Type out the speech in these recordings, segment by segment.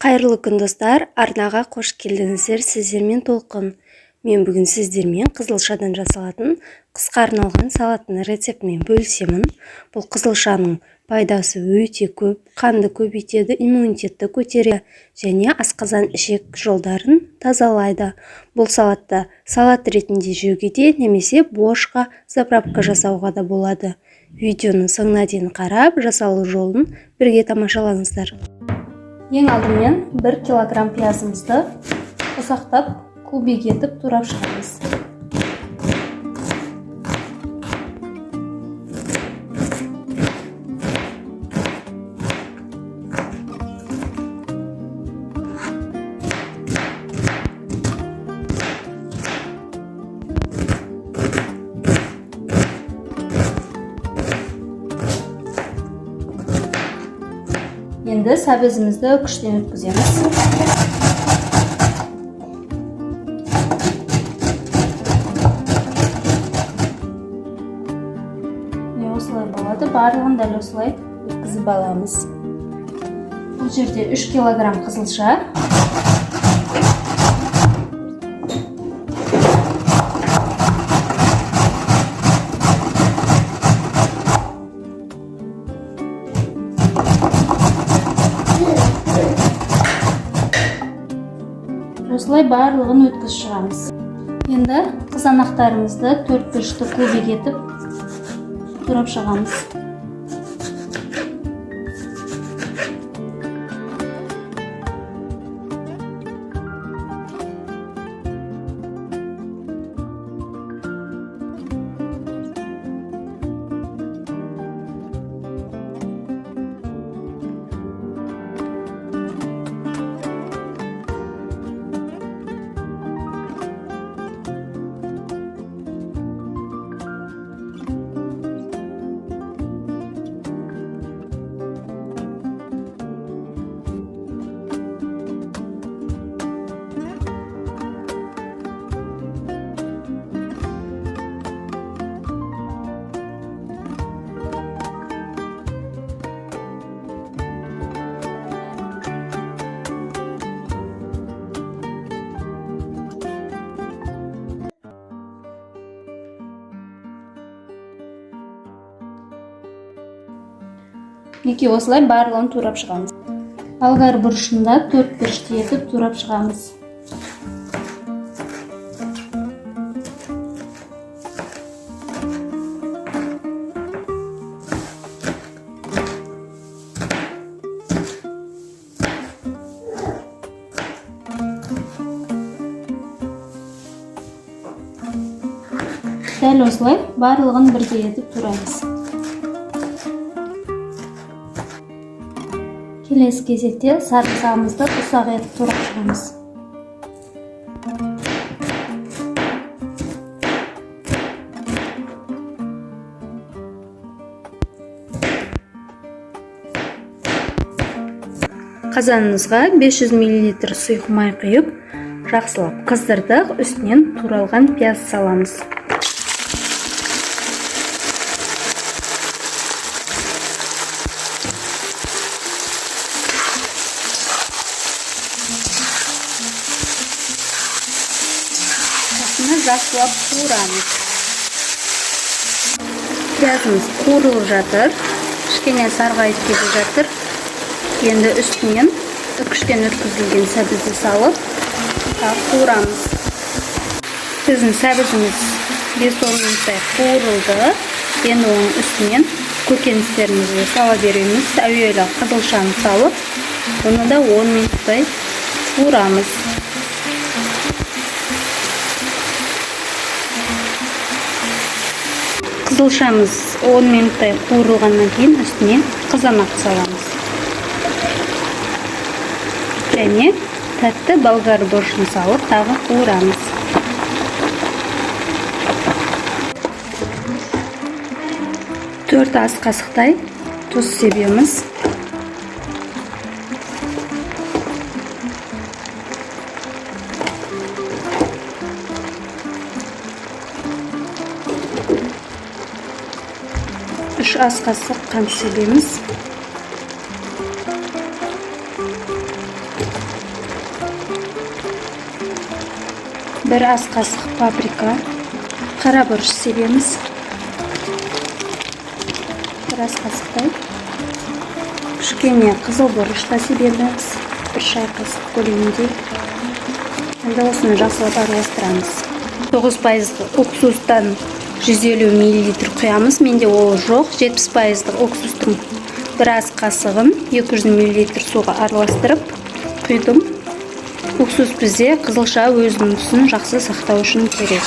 Қайырлы күн, достар! Арнаға қош келдіңіздер! Сіздермен Толқын. Мен бүгін сіздермен қызылшадан жасалатын қысқа арналған салаттың рецептімен бөлісемін. Бұл қызылшаның пайдасы өте көп: қанды көбейтеді, иммунитетті көтереді және асқазан ішек жолдарын тазалайды. Бұл салатты салат ретінде жеуге де немесе борщқа заправка жасауға да болады. Видеоның соңына дейін қарап, жасалу жолын бірге тамашалаңыздар. Ең алдымен 1 килограмм пиязымызды ұсақтап, кубик етіп турап шығамыз. Енді сәбізімізді күштен өткіземіз. Міне, осылай болады. Барлығын дәл осылай өткізіп аламыз. Бұл жерде 3 килограмм қызылша. Осылай барлығын өткізіп шығамыз. Енді қызанақтарымызды төрт бұрышты кубик етіп турап шығамыз. Мінекей, осылай барлығын турап шығамыз. Болгар бұрышында төрт бұрышты етіп турап шығамыз. Дәл осылай барлығын бірдей етіп тураймыз. Келесі кезекте сарымсағымызды ұсақ етіп турап шығамыз. Қазанымызға 500 мл сұйық май құйып, жақсылап қыздырдық. Үстінен туралған пияз саламыз. Жақсылап қуырамыз. Пиязымыз қуырылып жатыр, кішкене сарғайып келе жатыр. Енді үстінен үкіштен өткізілген сәбізді салып, тағы қуырамыз. Біздің сәбізіміз 5-10 минуттай қуырылды. Енді оның үстінен көкөністерімізді сала береміз. Әуелі қызылшаны салып, оны да 10 минуттай қуырамыз. Қызылшамыз 10 минуттай қуырылғаннан кейін үстіне қызанақ саламыз және тәтті болгар бұрышын салып, тағы қуырамыз. 4 ас қасықтай тұз себеміз. 3 ас қасық қант себеміз. 1 ас қасық паприка, қара бұрыш себеміз. 1 ас қасықтай. Кішкене қызыл бұрыш та себеміз, 1 шай қасық көлемінде. Енді осыны жақсылап араластырамыз. 9% уксустан 150 мл құямыз. Менде ол жоқ. 70% уксустың 1 ас қасығын 200 мл суға араластырып құйдым. Уксус бізде қызылша өзінің түсін жақсы сақтау үшін керек.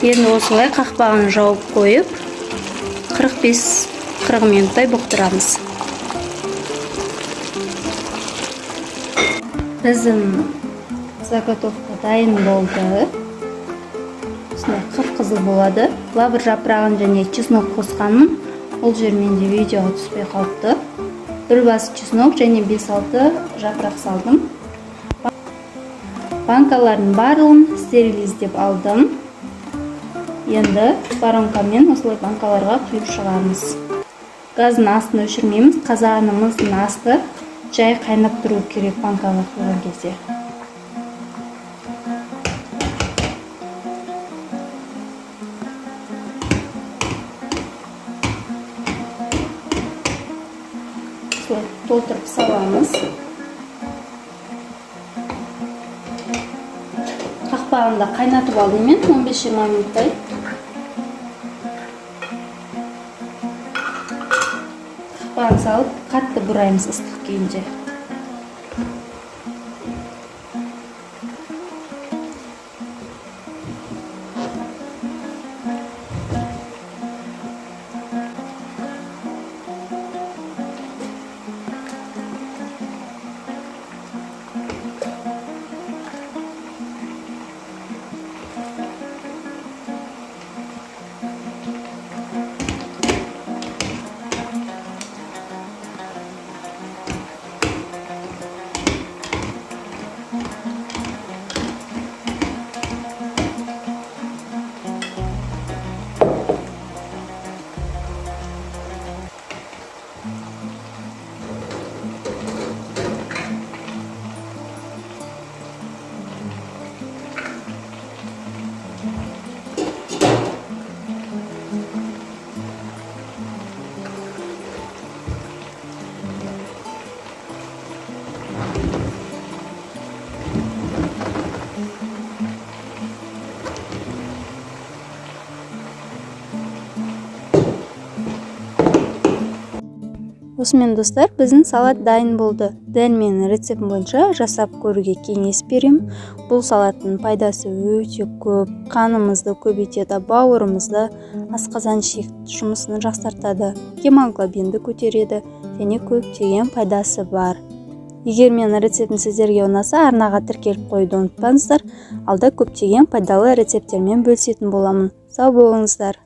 Енді осылай қақпағын жауып қойып, 45-40 минуттай бұқтырамыз. Біздің заготовка дайын болды. Осындай қып-қызыл болады. Лавр жапырағын және чеснок қосқанмын. Ол жер менде видеоға түспей қалыпты. 1 бас чеснок және 5-6 жапырақ салдым. Банкалардың барлығын стерилиздеп алдым. Енді воронкамен осылай банкаларға құйып шығамыз. Газдың астын өшірмейміз. Қазанымыздың асты жай қайнап тұру керек банкаға құйған кезде. Осылай толтырып саламыз. Қақпағын да қайнатып алдым мен 15-20 минуттай. Қақпағын салып қатты бұраймыз ыстық күйінде. Осымен, достар, біздің салат дайын болды. Дәл менің рецептім бойынша жасап көруге кеңес беремін. Бұл салаттың пайдасы өте көп. Қанымызды көбейтеді, бауырымызды, асқазан ішек жұмысын жақсартады, гемоглобинді көтереді және көптеген пайдасы бар. Егер менің рецептім сіздерге ұнаса, арнаға тіркеліп қоюды ұмытпаңыздар. Алда көптеген пайдалы рецепттермен бөлісетін боламын. Сау болыңыздар.